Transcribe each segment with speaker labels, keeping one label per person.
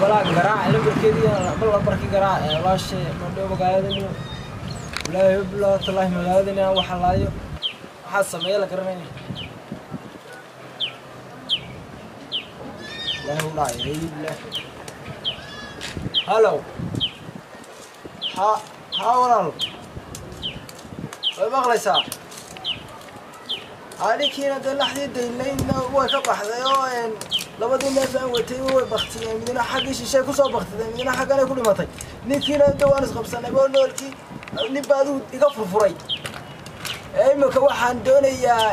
Speaker 1: Balaa garaac lambarkeedii bal lambarkii garaac walaashe madhow magaaladani walaahi bilaa talaahi magaaladani aan waxa laayo waxaa sameeya la garanayna walaahi u dhacay bilaa. Halo, ha ha walaal, way maqlaysaa? Aninkiina dee laxdii daylaydna way ka baxday oo labadii neef aan watay way baktiyeen, midna xaggii shishay kusoo baktiday, midna xagganay ku dhimatay. Ninkiina inta waan isqabsanay oo noolkii nin baa adigu iga furfuray. Imika waxaan doonayaa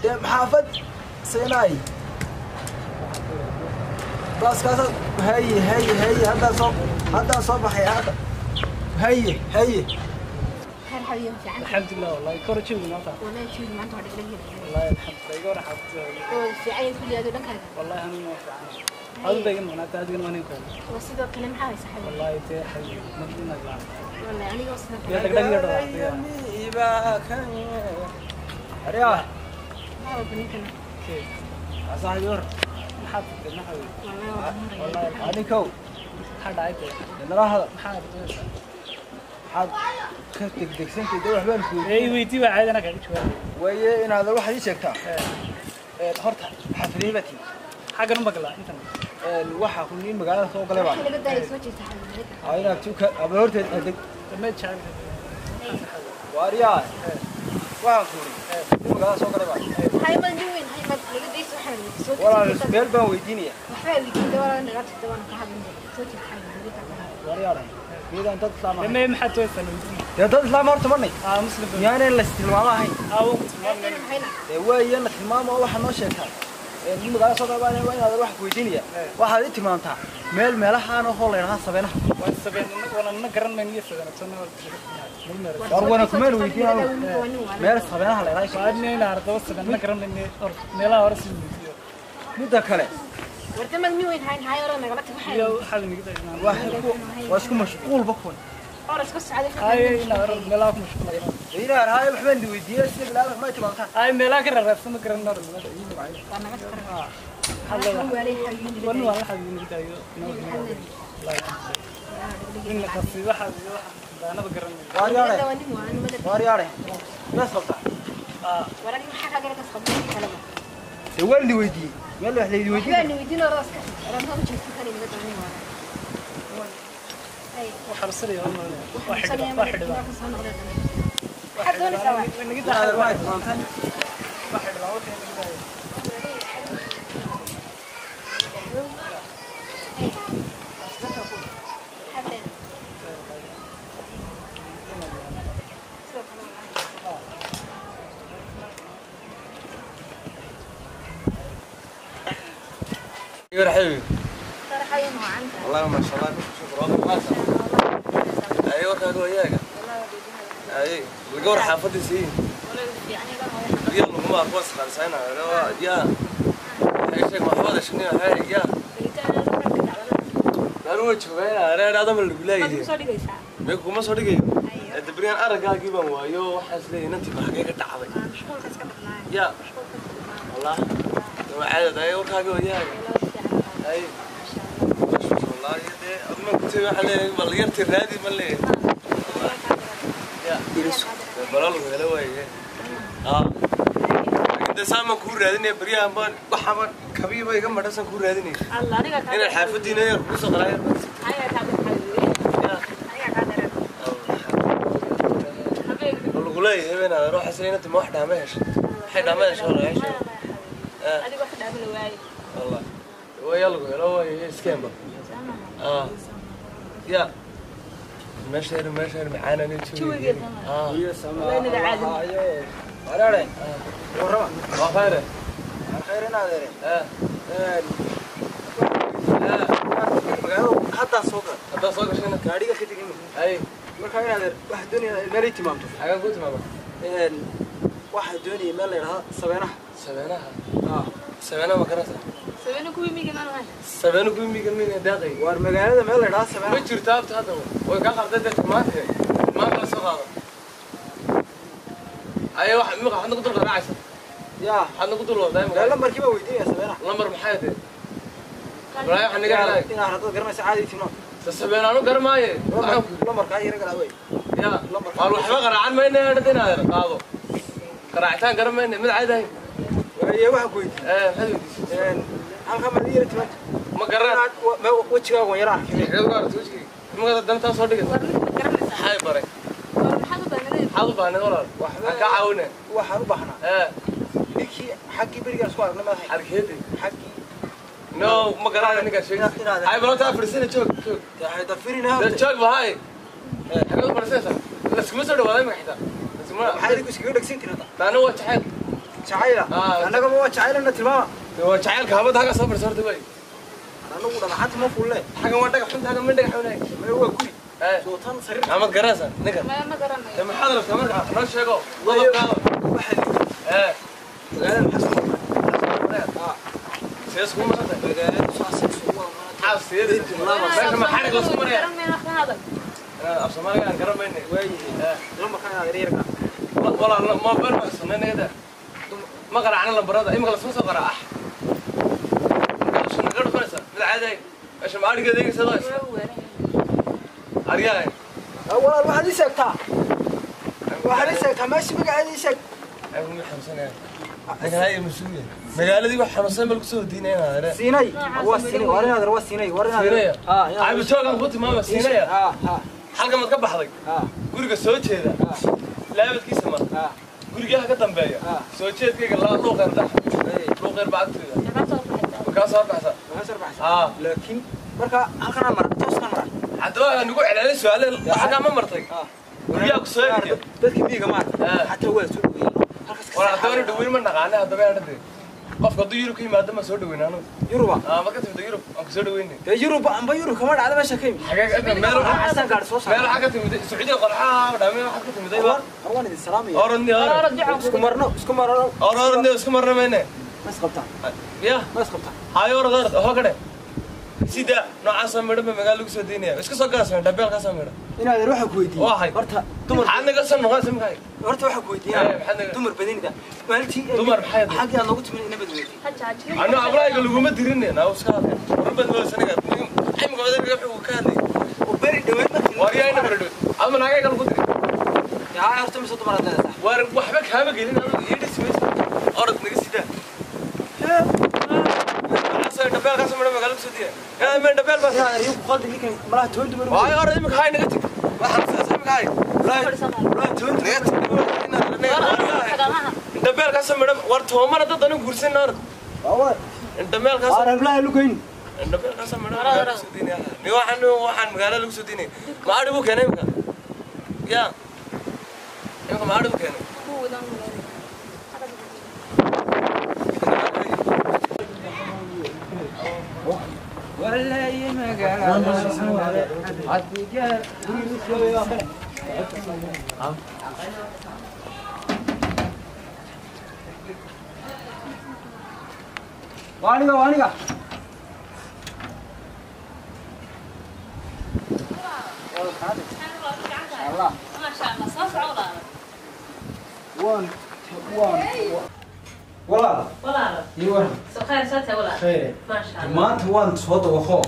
Speaker 1: dee maxaafad seenaay baaskaasa. Haye haye haye, haddaan soo haddaan soo baxay hadda. Haye haye.
Speaker 2: خير حبيبي في عنك.
Speaker 3: الحمد لله والله كورة جوي ما تعرف.
Speaker 2: والله جوي ما انت واحد لقيت.
Speaker 3: والله الحمد لله كورة حبيبتي.
Speaker 2: في عين كل هذا لك هذا.
Speaker 3: والله أنا ما في عنك. هذا بيجي معناته هذا ما نقول.
Speaker 2: وسيدو كلام حاوي صاحبي.
Speaker 3: والله تي حبيبي ما بدنا نقول.
Speaker 2: والله يعني وصلنا.
Speaker 3: يا تقدر.
Speaker 1: أريا.
Speaker 2: ما بنيتنا.
Speaker 3: كيف؟
Speaker 1: صاحبي ور.
Speaker 3: حاطط ما حبيبي.
Speaker 1: والله أنيكو.
Speaker 3: حد عيته.
Speaker 1: نرى هذا.
Speaker 3: حد.
Speaker 1: حد ka degdegsantay dee waxbaan ku
Speaker 3: Ay weydii baa caadi ana kaga jawaabay.
Speaker 1: Waaye inaad waxaad ii sheegtaa horta xafidaybatii
Speaker 3: xaggan u magalaa intan
Speaker 1: waxaa ku nin magaalada soo galay baa
Speaker 2: laga daayay soo jeesta xabib.
Speaker 1: Aa inaad tuka aba horteed deg
Speaker 3: ma jecel.
Speaker 1: Waaryaa waxaan ku uri nin magaalada soo galay baa
Speaker 2: hay ma nin weyn hay ma laga daayay soo xabib soo.
Speaker 1: Walaal meel baan weydiinaya.
Speaker 2: Waxba weydiinta walaal naga tagta waan ka hadlay soo jeesta xabib.
Speaker 1: Waaryaa miidaan dad islaam ahayn.
Speaker 3: Ma maxaad toosan weydiin?
Speaker 1: Dee dad islaam horta marnay.
Speaker 3: Aa muslim.
Speaker 1: Miyaanay la tilmaamo ahayn?
Speaker 3: Aa wuu tilmaamay.
Speaker 1: Dee waaye la tilmaamo oo waxaa noo sheegtaa. Nin magaalada soo galay waa inaad wax ku weydiinaya. Waxaad ii tilmaamtaa meel meelahaan oo la yiraahdo Sabeenaha.
Speaker 3: Waa Sabeen wana na garan mayno iyo Sabeen tan
Speaker 1: war wana ku meel weydiinaa meel Sabeenaha la yiraahdo.
Speaker 3: Waa inay ardo Sabeen na garan mayno or meelaha hore si weydiiyo.
Speaker 1: Midda kale
Speaker 2: warta ma nin weyn hayn hay hore nagala tag waxa
Speaker 3: iyo xal niga daynaa
Speaker 1: waa isku mashquul bakon
Speaker 2: hore isku socday.
Speaker 3: Ay ina hore meelaha ku mashquul
Speaker 1: ina hay waxbaan weydiiyay sida bilaab ma tilmaamtaa.
Speaker 3: Ay meelaha ka rarabsan ma garan hore
Speaker 2: waa naga tag
Speaker 3: xal wan waa la xal niga daayo in la qasbi waxa daanaba garan.
Speaker 1: Waaryaare waaryaare bas qabta.
Speaker 2: Walaal maxaa ka garan qabta kalaba?
Speaker 1: Dee waa la weydiiyey meel wax la weydiiyey.
Speaker 2: Waxba la weydiin oo raaska raaska u jeesto kan inaga doonay waa ay
Speaker 3: waxa la sariyo waa xidhan waa xidhan
Speaker 2: waxa doonaysaa
Speaker 3: waa naga daxal waa xidhan waa naga daayo.
Speaker 4: يا حبيبي
Speaker 2: فرحين وعنك
Speaker 4: والله ما شاء الله شكرا ما شاء الله. ايوه كاغو وياك. اي القور حافظي سي يلا ما اقوس خلصنا يا ايش ما حوض شنو هاي يا لا جوغين انا هذا من الولايه ما kuma soo dhigayo dabriyan aragaagii baan waayo waxaas leeyahay intii xagee ka dhacday
Speaker 2: mashquulkaas ka badnaa
Speaker 4: ya والله caadada ay warkaaga wayaaga ay والله ma ku waxa leeyahay bal yarti raadi ma leeyahay ya balal wala waaye inta saama ku raadinay bariyahan baan waxa baan kabiiba iga madhasan ku raadinay
Speaker 2: Allah aniga ka
Speaker 4: inaan xaafadiina yar ku soo qaraay
Speaker 2: aniga ka
Speaker 4: lagu leeyahay inaan ruuxa saynta ma wax dhaama hesho waxay dhaama hesho wala hesho
Speaker 2: adiga wax dhaama la waayay
Speaker 4: والله ويلا helo way iskeenba ya meesha meesha macaana
Speaker 2: jawigeeda
Speaker 1: iyo sama ayo walaale warrama
Speaker 4: waa khayr
Speaker 1: khayr inaad ere magaalada hadda soo gal
Speaker 4: hadda soo gashayna
Speaker 1: gaariga ka digin
Speaker 4: ay
Speaker 1: marka inaad wax doonaya meel ay timaamto
Speaker 4: xagaa ku timaama
Speaker 1: waxa doonaya meel la yiraahdo Sabeenaha.
Speaker 4: Sabeenaha Sabeenaha ma garanaysaa?
Speaker 2: Sabeena kuwii miyiga maan ahayn.
Speaker 4: Sabeena kuwii miyiga miyiga daaqay.
Speaker 1: Waar magaalada meel la yiraahdo Sabeenaha
Speaker 4: ma jirto abta hadda way ka qaldan dadka maanta maanta la soo qaado ay wax ma waxaad ku dul raacaysa
Speaker 1: ya
Speaker 4: waxaad ku dul wadaa
Speaker 1: magaalada lambarkii baa weydiinaya Sabeenaha
Speaker 4: lambar maxay tahay Walahi waxaan naga helay.
Speaker 1: Inaa hadad garanaysa caadi tilmaam.
Speaker 4: Sasabeen aanu garmaaye.
Speaker 1: Lambarkaa yara galaa wey.
Speaker 4: Ya waan waxba qaraacan mayna hadda inaad qaado. Qaraacitaan garan mayna mid caadi ahayn.
Speaker 1: Waaye waxaan ku weydiiyey.
Speaker 4: Maxaad weydiisay?
Speaker 1: Halkan maad ii yara tilmaanta.
Speaker 4: Ma garan.
Speaker 1: Wejigaaga waan yara arkay.
Speaker 4: Xageed ku aragtay wejigayga? Imika dantaa soo dhigaysa. Maxay baray? Maxaad u baahneed walaal? Waxaan kaa caawinaya.
Speaker 1: Waxaan u baahnaa. Ninkii xaggii berigaan isku aragnay madaxay.
Speaker 4: Xalkeedii?
Speaker 1: Xaggii.
Speaker 4: No, ma garanayo ninkaan sheegaysa. Hay balota fadhiisana joog joog.
Speaker 1: Waxay dafirinaa.
Speaker 4: Dee joog ba hay. Xageed u fadhiisanaysaa? Laskuma soo dhawaaday imika xitaa. Laskuma.
Speaker 1: Maxay idinku iskaga dhegsan tihiin hadda?
Speaker 4: Taana waa jacayl.
Speaker 1: Jacayla? Annaga ma waa jacaylana tilmaama.
Speaker 4: Dee waa jacaylka habadda hagaa soo fadhiisa horta waay.
Speaker 1: Anagu dhagaxanta ma fulle.
Speaker 4: Xagan waa dhagax xunta xagan ma dhagax xunay.
Speaker 1: Mee waa guri. Soo tan sariir.
Speaker 4: Maxamed garanaysaa ninkan?
Speaker 2: Ma garanayo.
Speaker 4: Dee maxaad rabtaa marka noo sheego. Qodobkaada.
Speaker 1: Waxaa magaalada maxaa soo maray?
Speaker 4: See iskugu marantahay?
Speaker 1: Magaalada saas isugu wada marantahay.
Speaker 4: Maxaa sideeda? Meesha ma xarig lasku maraya? Af Soomaaliga aan garan mayne.
Speaker 1: Waayahay. Lambarkaa inaad yara yara gaa.
Speaker 4: Walaal mobile ma haysanay naga daa. Ma qaraacna lambarada imika lasma soo qaraac. Naga dhufanaysaa mid caadi ahayn. Meesha ma arigeeda eegaysaa adoo haysta? Aryaha.
Speaker 1: Walaal waxaad ii sheegtaa. Waxaad ii sheegtaa meesha magaceeda ii sheeg.
Speaker 4: Anigu ma xanuunsanayaa. Ninkan hay mas-uul yahay. Magaaladii wax xanuunsan bal kusoo diinaya inaad aree.
Speaker 1: Siinay. Waa siinay. War inaad waa siinay. War inaad.
Speaker 4: Siinaya. Caabi joogaan ku tilmaama siinaya. Halkan maad ka baxday. Guriga soo jeeda. Laabadkiisa mar. Gurigaha ka dambeeya. Soo jeedkayga laa luuqeer dax. Luuqeer baa agteeda. Markaa soo baxsa.
Speaker 1: Markaa soo baxsa. Laakiin marka halkan aan mara tooskan mara.
Speaker 4: Haddaba aan ugu celcelin su'aale xaggaa ma martay. Guryaha ku soo eegaya.
Speaker 1: Dadka miyiga ma arka. Xataa waa soo dhaweeyay.
Speaker 4: Walaal haddaba anu dhaweyn ma naqaana haddaba aan dhadhe. Qofka hadduu Yurub ka yimaado ma soo dhaweyn anu.
Speaker 1: Yuruba?
Speaker 4: Ma ka timid Yurub aan ku soo dhaweynay.
Speaker 1: Dee Yurub amba Yurub kama dhacdo meesha ka yimid.
Speaker 4: Xagee meel
Speaker 1: xasan gaar soo saaray.
Speaker 4: Meel waxa ka timid Sacuudiga qorxaha dhaamay waxa ka timid ayba.
Speaker 1: Waan idin salaamaya.
Speaker 4: Orodni orod.
Speaker 1: Isku marno isku marno.
Speaker 4: Orodni isku marno mayne.
Speaker 1: Ma isqabtaan.
Speaker 4: Ya.
Speaker 1: Ma isqabtaan.
Speaker 4: Hayo orod orod hoo kadhe. Sida noocaas oo midho magaalo lagu soo deynaya. Iska soo gaas dhabeelka ka soo midho.
Speaker 1: Inaad waxa ku weydiin.
Speaker 4: Waa hay.
Speaker 1: Horta dumar
Speaker 4: maxaad naga soo noqon samkay.
Speaker 1: Horta waxa ku weydiin. Dumar badanida. Maalintii
Speaker 4: dumar maxay
Speaker 1: xaqii aan loogu timin inabad weydiin.
Speaker 4: Anna abrayga laguma dirin naa iska hadlay. Warbad waa saniga. Imika wadaniga wuxuu ka hadlay.
Speaker 1: Oo bari dhaweyn ma
Speaker 4: war yaa ina bari dhaweyn. Ama naagayga lagu dirin.
Speaker 1: Yaa horta mise dumar aad leedahay.
Speaker 4: War waxba kaama gelin adigu ii dhismaysa. Orod naga sidaa. Dhabeelka ka soo midho magaalo lagu soo deynaya. Yaa meel dhabeel baa
Speaker 1: Inaad ariyo ku qaldi ninkan malaha toban dumar.
Speaker 4: Waay orod imika hay naga tag. Waxaan sidaas imika hay.
Speaker 1: Walahi toban
Speaker 4: naga tag. Dhabeelka ka soo midho war toomana dad anu guursan orod.
Speaker 1: Waa.
Speaker 4: Dhabeelka ka soo
Speaker 1: Waar hablaha lugayn.
Speaker 4: Dhabeelka ka soo midho magaalo lagu soo deynaya. Ni waxaan magaalo lagu soo deynaya. Ma arigu keenay imika? Ya. Imika ma arigu keenay?
Speaker 1: والله ما قال وانيقا وانيقا
Speaker 2: الله ما شاء الله صوص عوض
Speaker 1: وان وان ولا
Speaker 2: ولا
Speaker 1: ايوه
Speaker 2: خير ساتة ولا
Speaker 1: خير
Speaker 2: ما شاء الله
Speaker 1: maanta waan soo dawaqo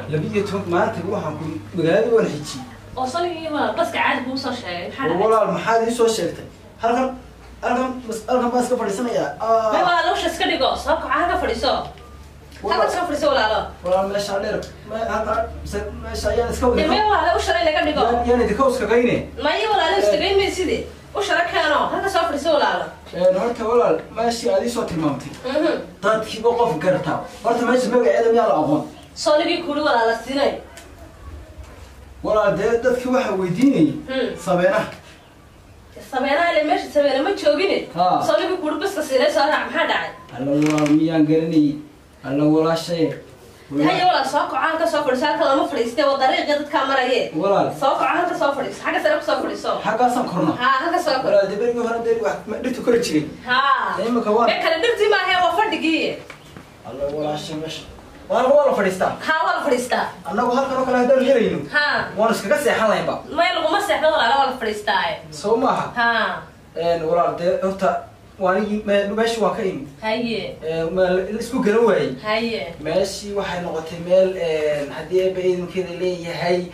Speaker 1: 12 maanta waxaan ku magaalada waan xijiyay
Speaker 2: oo sanigii walaal baska caadi buu soo sheegay maxaa dhacay
Speaker 1: walaal maxaad ii soo sheegtay halkan halkan bas halkan baan iska fadhiisanayaa
Speaker 2: may walaal usha iska dhigo soo kaca halka fadhiiso halka soo fadhiiso walaalo
Speaker 1: walaal meesha dheer halka meesha ayaan iska
Speaker 2: wadi may walaal usha laga dhigo
Speaker 1: yaan idinka uskagayne
Speaker 2: may walaal uskagayn mayside usha la keeno halka soo fadhiiso walaalo
Speaker 1: horta walaal meeshii aad ii soo tilmaamtay dadkiiba qof gartaa horta meesha magaceeda miyaa la aqoon
Speaker 2: soonigii kuuli walaala siinay
Speaker 1: walaal dee dadkii waxaa weydiinayay sabeenaha
Speaker 2: sabeenaha ile meesha sabeena ma joogine soonigii kuuli baska siinay soo raac maxaa dhacay
Speaker 1: alla walaal miyaan garanayay alla walaashaye
Speaker 2: haya walaal soo kaco halka soo fadhiiso halka lama fadhiiste waa dariiqii dadkaa maraye
Speaker 1: walaal
Speaker 2: soo kaco halka soo fadhiiso xagga sare kusoo fadhiiso
Speaker 1: xaggaasaan korna
Speaker 2: ha halka soo kor
Speaker 1: walaal dee berigii hore dee wax dhirtu kori jiray
Speaker 2: ha
Speaker 1: imika waan
Speaker 2: mee kale dhirtii maahe waa fadhigii
Speaker 1: alla walaasha meesha waa waa la fadhiistaa
Speaker 2: ha waa la fadhiistaa
Speaker 1: annagu halkan oo kale haddaan helayno
Speaker 2: ha
Speaker 1: waan iskaga seexan lahaynba
Speaker 2: maya laguma seexdo walaala waa la fadhiistaa
Speaker 1: soo maaha
Speaker 2: ha
Speaker 1: walaal dee horta Waanigii meeshii waan ka imid.
Speaker 2: Haye.
Speaker 1: Isku garan waayey.
Speaker 2: Haye.
Speaker 1: Meeshii waxay noqotay meel haddii eeba idinkeeda leeyahay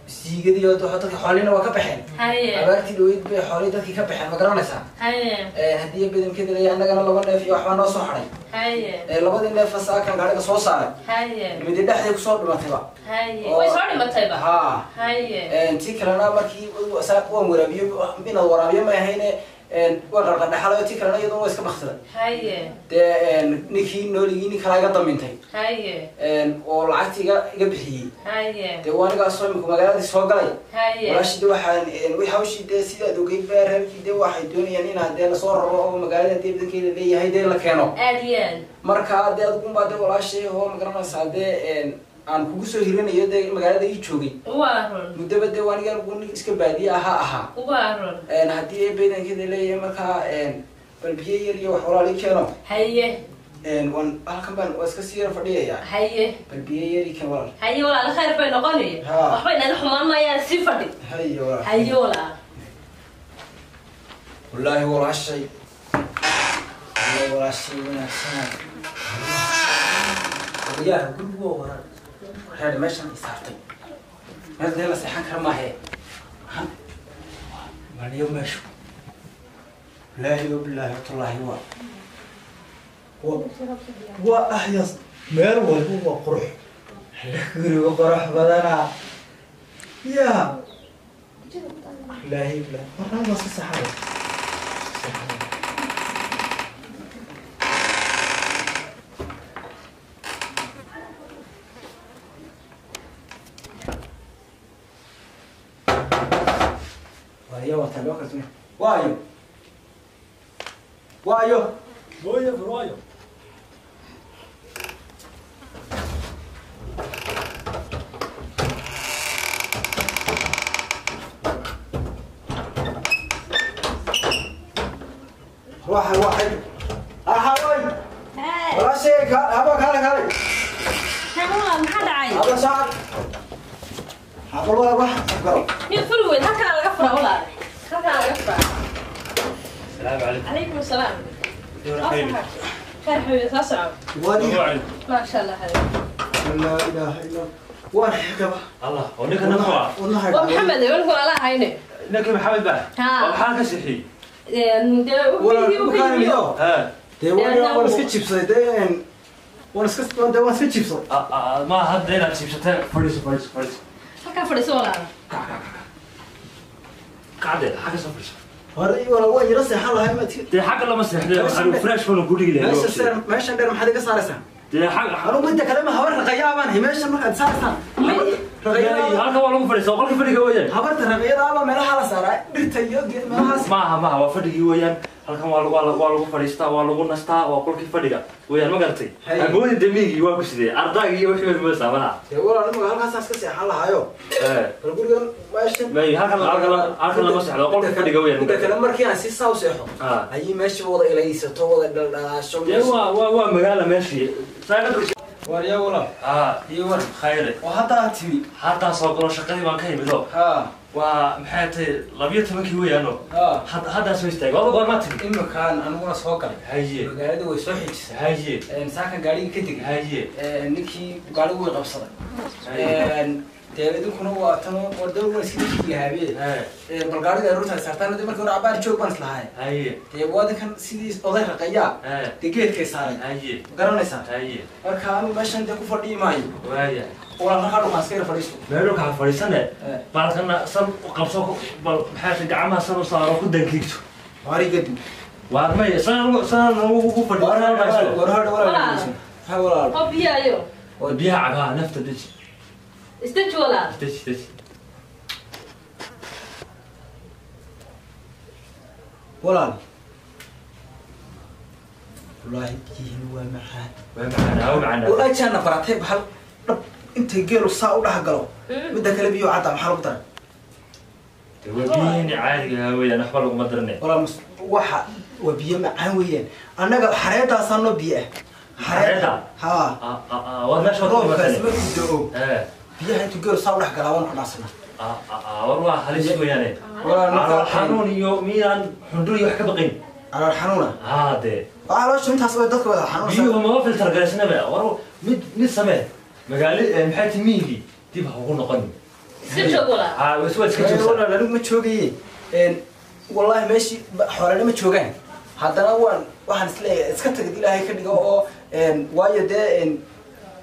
Speaker 1: siigadii oo dadka xoolihina waa ka baxeen.
Speaker 2: Haye.
Speaker 1: Abaartii dhaweyd bay xoolihii dadkii ka baxeen, ma garanaysaa?
Speaker 2: Haye.
Speaker 1: Haddii eeba idinkeeda leeyahay annagana laba neef iyo waxbaa noo soo hadhay.
Speaker 2: Haye.
Speaker 1: Labadii neef saakan gaariga soo saaray.
Speaker 2: Haye.
Speaker 1: Midi dhexday kusoo dhimatayba.
Speaker 2: Haye. Way soo dhimatayba.
Speaker 1: Haa.
Speaker 2: Haye.
Speaker 1: Tii kalena markii waan waraabiyo, inaad waraabiyo ma ahayne, waan qarqardhaxalayo, tii kalena iyaduna waa iska baktiday.
Speaker 2: Haye.
Speaker 1: Dee ninkii nooligii nin kalaa iga damintay.
Speaker 2: Haye.
Speaker 1: Oo lacagtii iga bixiyey.
Speaker 2: Haye.
Speaker 1: Dee waa anigaasoo imika magaaladii soo galay.
Speaker 2: Haye.
Speaker 1: Walaashii dee waxaan hawshii dee sidaad ogeyd ba reerkii dee waxay doonayaan inaan dee lasoo raro oo magaalada dee badankeeda leeyahay dee la keeno.
Speaker 2: Aad iyo aad.
Speaker 1: Marka dee adigunbaa dee walaashay oo ma garanaysaa dee aan kugu soo hirinayo dee magaalada ii joogay.
Speaker 2: Waa run.
Speaker 1: Muddaba dee waa anigaan ugu iska baadiye ahaa.
Speaker 2: Waa run.
Speaker 1: Haddii ee badankeeda leeyahay markaa bal biyo yar iyo wax walaal ii keeno.
Speaker 2: Haye.
Speaker 1: Waan halkan baan waa iska sii yar fadhiyayaa.
Speaker 2: Haye.
Speaker 1: Bal biyo yar ii keen walaal.
Speaker 2: Haye walaal, khayr bay noqonaya. Waxba inaga xumaan maayaan, sii fadhi.
Speaker 1: Haye walaal.
Speaker 2: Haye walaal.
Speaker 1: Wallaahi walaashay. Wallaahi walaashay wanaagsan. Odayaha gurigu waa waran. Reer meeshan i saartay. Meel dee la seexan kara maahe. Maliyo meeshu. Wallaahi wa billaahi watullaahi waa. Waa ahyas meel walba waa qurux. Guriga qurux badanaa. Yaa. Wallaahi billaahi. Waraan waa si saxaray. Waayo waa taaboo kartune. Waayo. Waayo.
Speaker 4: Waayo waayo.
Speaker 1: واحد واحد. أحوي. ولا شيء هذا كله كله.
Speaker 2: هذا ما حد عايز.
Speaker 1: هذا شعر. هذا ولا واحد سكره.
Speaker 2: يفروا هكذا على قفرة ولا هكذا على قفرة.
Speaker 4: السلام عليكم.
Speaker 2: عليكم السلام. خير خير حبيبي تسعة. ما شاء الله حبيبي.
Speaker 1: لا إله إلا الله. وين حكبه؟
Speaker 4: الله ونك نقوى.
Speaker 2: ومحمد يقول هو الله عيني.
Speaker 4: نك محمد بقى.
Speaker 2: ها.
Speaker 4: وحالك صحي.
Speaker 1: ولا iska jibsaday dee waan iska waan iska jibsaday.
Speaker 4: Ma hadda inaad jibsatay, fadhiiso fadhiiso fadhiiso.
Speaker 2: Halkaa fadhiiso walaal.
Speaker 4: Kac kac kac. Kacde xagga soo fadhiiso.
Speaker 1: Hore wala waan yara seexan lahay ma
Speaker 4: dee xagga lama seexday, waxaan fresh baan ku dhigi lahaa.
Speaker 1: Meesha meeshan dheer maxaad iga saaraysaa?
Speaker 4: Dee xagga
Speaker 1: anu midda kale ma habar raqayaa baan meeshan markaad saaraysaa.
Speaker 4: Raqayaa halka waa lagu fadhiistaa, qolka fadhiga weeyaan.
Speaker 1: Habarta raqayada baa meelaha la saaraa dhirta iyo geed meelahaas.
Speaker 4: Maaha maaha waa fadhigii weeyaan. Halkan waa lagu fadhiistaa, waa lagu nastaa, waa qolkii fadhiga weeyaan, ma garatay? Amoodi damigii waa ku sidee ardaagii iyo wixii bay moodaa malaha.
Speaker 1: Dee walaal nimanka halkaas iska seexan lahaayo. Bal gurigan meeshan
Speaker 4: may halkan halkan lama seexdo, qolka fadhiga weeyaan.
Speaker 1: Midda kale markii aan si saa u seexo ayay meesha wada ilaysato, wada dhaldhalaasho.
Speaker 4: Dee waa magaala meeshii.
Speaker 1: Waryaa walaal.
Speaker 4: Iyo war khayre.
Speaker 1: Oo hadda aad timi.
Speaker 4: Hadda soo galo shaqadii baan ka imid oo. Waa maxay tahay 12kii weeyaano. Hadda soo istaagay. Waa goorma timi?
Speaker 1: Iminkaan aniguna soo galay.
Speaker 4: Haye.
Speaker 1: Magaalada way soo xijisay.
Speaker 4: Haye.
Speaker 1: Saakan gaariga ka degay.
Speaker 4: Haye.
Speaker 1: Ninkii gaarigu way qabsaday. Dee idinkuna waa tan war dee waa iska dhigi habee. Bal gaariga aroorta saartaan dee markii hore cabaar joog baan islahay.
Speaker 4: Haye.
Speaker 1: Dee waa dadkan sidii oday raqayaa. Dee geedkay saaray.
Speaker 4: Haye.
Speaker 1: Ma garanaysaa?
Speaker 4: Haye.
Speaker 1: Marka anigu meeshan dee ku fadhiyi maayo.
Speaker 4: Waaya.
Speaker 1: Walaal markaa dhulkaan iska yar fadhiisto.
Speaker 4: Meel dhulkaan fadhiisane. Baalkana san u qabso, bal maxay tahay gacmaha san u saaro ku dankiigto.
Speaker 1: Waari gadu.
Speaker 4: Waar may san san ugu fadhiyo.
Speaker 1: War hor walaal. Ha walaal.
Speaker 2: Oo biyayo.
Speaker 4: Oo biyaha cabaa nafta deji.
Speaker 2: Istaji walaal.
Speaker 4: Istaji istaji.
Speaker 1: Walaal. Wallaahi biyihiin waa macaan.
Speaker 4: Waa macaan, waa macaan.
Speaker 1: Oo ajaana baratay bahal dhab intay geelu saa u dhex galo. Midda kale biyo cadda maxaa lagu daray?
Speaker 4: Waa biyihiin caadiga ah weeyaan, waxba laguma darinay.
Speaker 1: Walaal waxa waa biyo macaan weeyaan. Annaga xareedaasaa noo biyo ah.
Speaker 4: Xareeda?
Speaker 1: Haa.
Speaker 4: Waa meesha waad ku
Speaker 1: Roobkaas markuu da'o. Biyaha intuu geelu saa u dhex galaa waan ku dhaansanaa.
Speaker 4: War waa halis weeyaane.
Speaker 1: Walaal
Speaker 4: xanuun iyo miyaan xundhur iyo wax ka baqayn.
Speaker 1: Calool xanuuna.
Speaker 5: Haa dee.
Speaker 1: Waa caloosha intaas way dadka wada xanuunsan.
Speaker 5: Biyuhu maba filter garaysnaba. War mid samee. Magaali maxay tahay miyigii dib ha ugu noqon.
Speaker 2: Iska joog walaal.
Speaker 5: Haa waa iska joogsan.
Speaker 1: Walaal anigu ma joogaye. Wallaahi meeshii xoolana ma joogaan. Haddana waxaan isleeyahay iska tagad Ilaahay ka dhigo oo waayo dee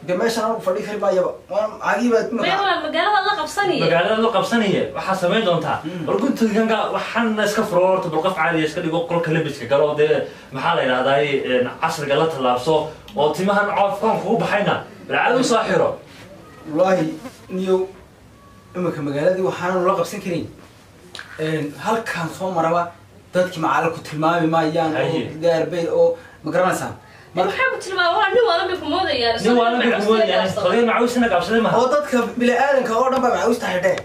Speaker 1: de meeshan anigu fadhi kari maayaba. Waan cagiiba
Speaker 2: Maya walaal magaalada la qabsanaya.
Speaker 5: Magaalada la qabsanaya waxaa samayn doontaa. War guntiganka waxaan iska furo horta bal qof caadi iska dhigo qolka labiska galo dee maxaa la yidhahdaa casriga la tallaabso oo timahan coofkan kugu baxayna bal caadi u soo xiro.
Speaker 1: Wallaahi niyow iminka magaaladii waxaanan la qabsan karin. Halkaan soo maraba dadkii macaali ku tilmaami maayaan oo gaarbay oo ma garanaysaa.
Speaker 2: Maxaa ku tilmaamay waa nin waalan bay ku moodayaan.
Speaker 5: Nin waalan bay ku moodayaan. Qadii macawisna qabsaday maaha.
Speaker 1: Oo dadka bini'aadanka oo dhan baa macawista xidhee.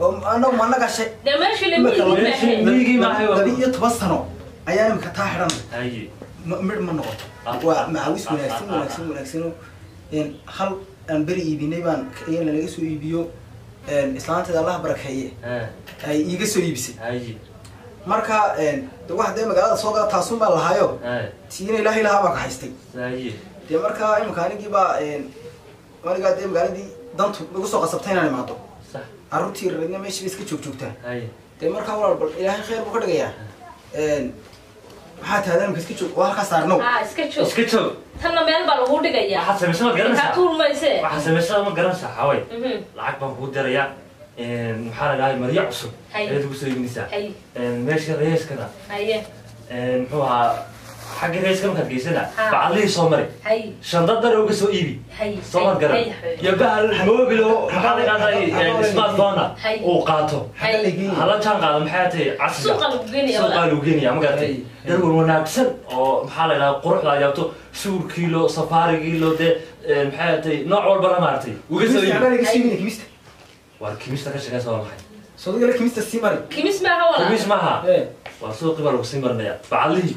Speaker 1: Oo annagu ma naga shay.
Speaker 2: Dee meeshii la miyigii
Speaker 5: maaha.
Speaker 1: 12 sano ayaa iminka taa xidhan.
Speaker 5: Haye.
Speaker 1: Midh ma noqoto. Waa macawis wanaagsan wanaagsan wanaagsan. Hal aan beri iibinay baan iyana laga soo iibiyo islaanteeda Allah barakeeye. Ay iiga soo iibisay.
Speaker 5: Haye.
Speaker 1: Marka wax dee magaalada soo gala taasun baan lahaayo. Tiina Ilaahay lahaa baa ka haystay. Dee marka iminka anigii baa anigaa dee magaaladii dantu igu soo qasabtay inaan imaado. Carruurtii yaryarna meeshii bay iska joogjoogtaa. Dee marka walaal bal Ilaahay khayr buu ka dhigayaa. Maxaa tahay iminka iska joog oo halkaa saarnow.
Speaker 2: Haa iska joog.
Speaker 5: Iska joog.
Speaker 2: Tanna meel baa lagu dhigayaa.
Speaker 5: Waxaad samaysaa ma garanaysaa.
Speaker 2: Kaa tuurmayse.
Speaker 5: Waxaad samaysaa ma garanaysaa xaway. Lacag baan kugu dirayaa. Maxaa la dhahay maryo cusub ayaad ugu soo iibinaysaa. Meesha rayskana muxuu ahaa xagga rayska markaad geysana bacadlihii soo mari. Shandad dhar uga soo iibi. Soo mar garan. Iyo bahal mobil oo maxaa la dhahdaa smartphone uu qaato. Hala jaan qaado maxay tahay casriga.
Speaker 2: Suuqa
Speaker 5: lagu geenayaa ma garatay. Dhar wanaagsan oo maxaa la dhahaa quruxda yaabto suurkii loo safaarigii loo dee maxay tahay nooc walba la maartay. Uga soo iibi. War kimista ka shaqeysa waa maxay?
Speaker 1: Soo kimista sii mari.
Speaker 2: Kimis maaha walaal.
Speaker 5: Kimis maaha. Waa suuqii baa lagu sii marinayaa. Bacadlihii.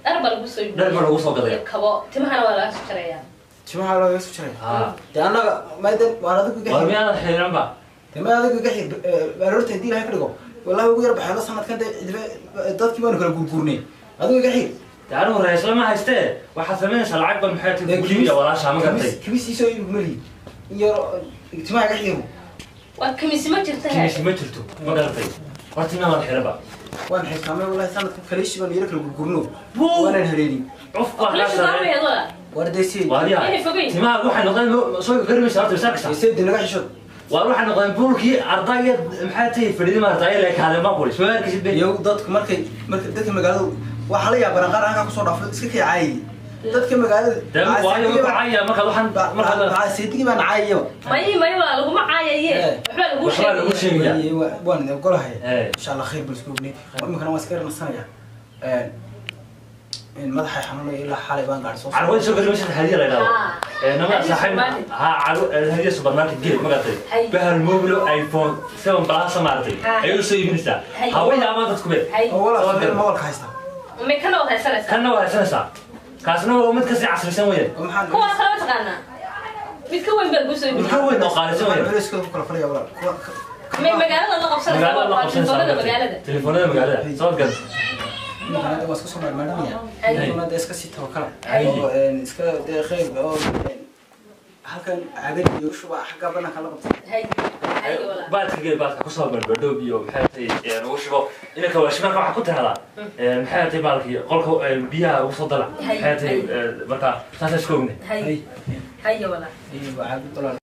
Speaker 2: Dhar baa lagu soo iibinaya.
Speaker 5: Dhar baa lagu soo gadaya.
Speaker 2: Kabo timahana waa laga soo jarayaa.
Speaker 1: Timaha laga soo jarayaa. Dee annaga maadaam waan adigu iga
Speaker 5: xir. War miyaadan xiran ba?
Speaker 1: Dee ma adigu iga xir aroorta haddii Ilaahay ka dhigo. Wallaahi ugu yar baxayno sanadkan dee dadkii baanu kala guurguurnay. Adigu iga xir.
Speaker 5: Dee anigu raysla ma haystee. Waxaad samaynaysaa lacag baan maxay tahay kugu iibiyaa walaasha ma garatay.
Speaker 1: Kimis ii soo iibi kuma lihi. In yar timaha iga xiru.
Speaker 2: War kimis ma jirto.
Speaker 5: Kimis ma jirto ma garatay. War timaha waan xiran ba.
Speaker 1: Waan xirkaamay wallaahi sanadkan kaliishi baan yara kala gurgurno. Waanan hareerin.
Speaker 5: Cuf baa kaa sarreeya.
Speaker 1: War dee si.
Speaker 5: Timaha waxay noqdeen soo garmaysa horta masaarkasa.
Speaker 1: Sayid naga xishood.
Speaker 5: War waxay noqdeen buulkii ardayga maxay tahay fadhida ma ardayga la kaalin ma qori. Soo arkaysid bay.
Speaker 1: Yow dadku markay dadka magaalada waxa la yaabaa qaar halka ku soo dhaafay iska kicaayay. Dadka magaalada
Speaker 5: waayo ku caaya marka waxaan marka
Speaker 1: sayidigi baan caayayo.
Speaker 2: May walaal laguma caayaye. Waxba lagu sheegaya.
Speaker 5: Waxba lagu sheegaya.
Speaker 1: Waan idin ogolahay. Insha Allah khayr bal isku ognay. Iminkana waan iska yarnasanaya. Madaxa xanuunaya ilaa xalay baan gaadh soo.
Speaker 5: Carwada soo garmaysa hadiya la yiraahdo. Nama saaxiib ha carwo hadiya supermarket geel ma garatay. Bahal mobile iPhone 7 Plus maartay. Ayuu soo iibinaysaa. Haweeney ama dadku bee.
Speaker 1: Walaal mobilka haysta.
Speaker 2: Ma kana waa haysanaysaa.
Speaker 5: Kana waa haysanaysaa. Kaasna waa mid ka sii casrisan weeyaan.
Speaker 2: Kuwa kale ma taqaanaa. Mid ka weyn baa lagu soo iibinaya.
Speaker 5: Mid ka weyn oo qaalisan weeyaan.
Speaker 1: Culayskooda ku kala falaya walaal.
Speaker 2: Ma magaalada la qabsanaysaa waa telefoonada magaalada.
Speaker 5: Telefoonada magaalada. Soo gal.
Speaker 1: Magaalada waa iska soo marmarinaya. Telefoonada iska sii tawakala. Oo iska dee khayr oo halkan caagad iyo shuba xagga banaanka la qabtay.
Speaker 5: Baadka geel baadka ku soo barbardhoob iyo maxay tahay ugu shubo inaka waa shimarka waxa ku tirahdaa maxay tahay baalkii qolka biyaha ugu soo dalac maxay tahay marka taas isku ognay.
Speaker 2: Haye walaal.
Speaker 1: Iyo caagad walaal.